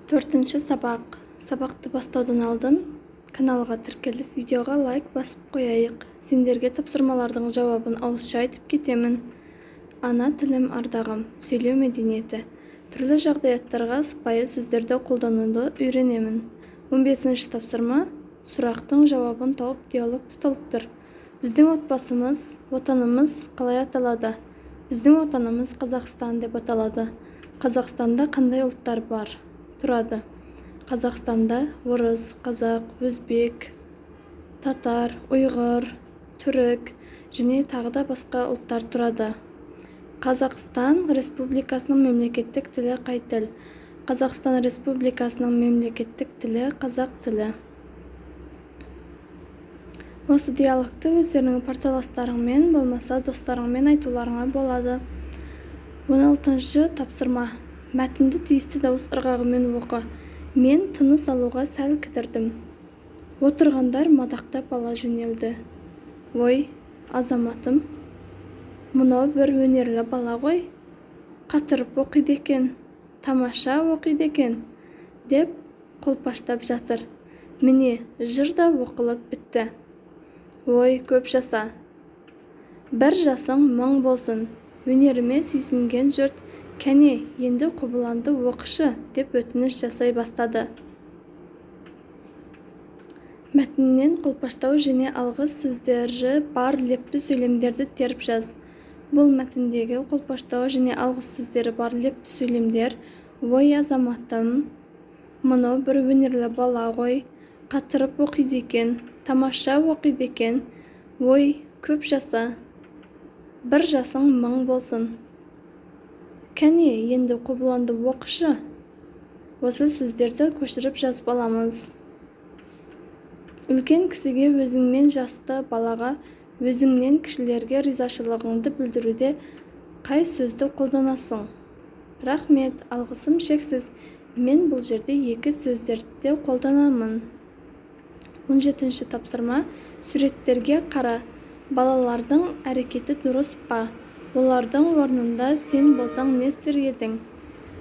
Төртінші сабақ. Сабақты бастаудан алдын каналға тіркеліп, видеоға лайк басып қояйық. Сендерге тапсырмалардың жауабын ауызша айтып кетемін. Ана тілім ардағым, сөйлеу мәдениеті. Түрлі жағдаяттарға сыпайы сөздерді қолдануды үйренемін. 15-ші тапсырма. Сұрақтың жауабын тауып, диалогты толықтыр. Біздің отбасымыз, отанымыз қалай аталады? Біздің отанымыз Қазақстан деп аталады. Қазақстанда қандай ұлттар бар? Тұрады. Қазақстанда орыс, қазақ, өзбек, татар, ұйғыр, түрік және тағы да басқа ұлттар тұрады. Қазақстан Республикасының мемлекеттік тілі қай тіл? Қазақстан Республикасының мемлекеттік тілі қазақ тілі. Осы диалогты өздеріңнің парталастарыңмен, болмаса достарыңмен айтуларыңа болады. 16-шы тапсырма. Мәтінді тиісті дауыс ырғағымен оқы. Мен тыныс алуға сәл кідірдім. Отырғандар мадақтап ала жөнелді. Ой, азаматым, мынау бір өнерлі бала ғой. Қатырып оқиды екен, тамаша оқиды екен, деп қолпаштап жатыр. Міне, жыр да оқылып бітті. Ой, көп жаса. Бір жасың мың болсын. Өнеріме сүйсінген жұрт, кәне, енді Қобыланды оқышы, деп өтініш жасай бастады. Мәтіннен қолпаштау және алғыс сөздері бар лепті сөйлемдерді теріп жаз. Бұл мәтіндегі қолпаштау және алғыс сөздері бар лепті сөйлемдер: Ой, азаматым, мынау бір өнерлі бала ғой, қатырып оқиды екен, тамаша оқиды екен, ой, көп жаса, бір жасың мың болсын. Кәне, енді Қобыланды оқышы. Осы сөздерді көшіріп жазып аламыз. Үлкен кісіге, өзіңмен жасты балаға, өзіңнен кішілерге ризашылығыңды білдіруде қай сөзді қолданасың? Рахмет, алғысым шексіз. Мен бұл жерде екі сөздерді де қолданамын. 17-ші тапсырма. Суреттерге қара. Балалардың әрекеті дұрыс па? Олардың орнында сен болсаң не істер едің?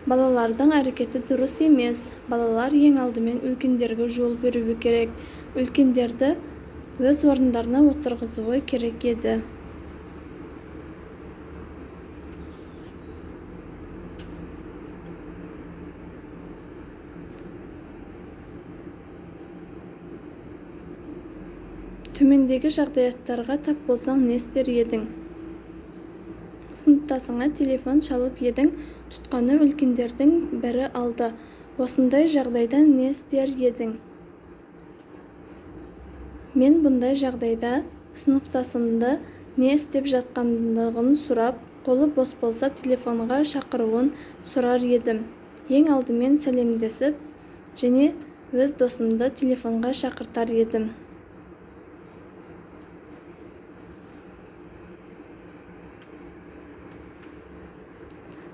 Балалардың әрекеті дұрыс емес. Балалар ең алдымен үлкендерге жол беруі керек. Үлкендерді өз орындарына отырғызуы керек еді. Төмендегі жағдаяттарға тап болсаң не істер едің? Сыныптасыңа телефон шалып едің, тұтқаны үлкендердің бірі алды. Осындай жағдайда не істер едің? Мен бұндай жағдайда сыныптасымды не істеп жатқандығын сұрап, қолы бос болса телефонға шақыруын сұрар едім. Ең алдымен сәлемдесіп, және өз досымды телефонға шақыртар едім.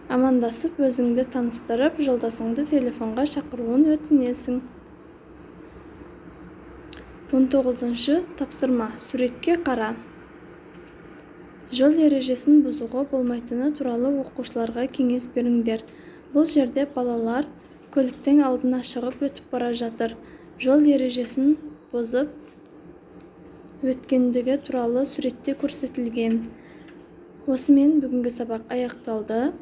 Амандасып, өзіңді таныстырып, жолдасыңды телефонға шақыруын өтінесің. 19-шы тапсырма. Суретке қара. Жол ережесін бұзуға болмайтыны туралы оқушыларға кеңес беріңдер. Бұл жерде балалар көліктің алдына шығып өтіп бара жатыр. Жол ережесін бұзып өткендігі туралы суретте көрсетілген. Осымен бүгінгі сабақ аяқталды.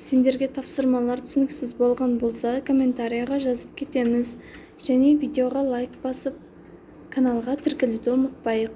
Сендерге тапсырмалар түсініксіз болған болса, комментарияға жазып кетеміз. Және видеоға лайк басып, каналға тіркелуді ұмытпайық.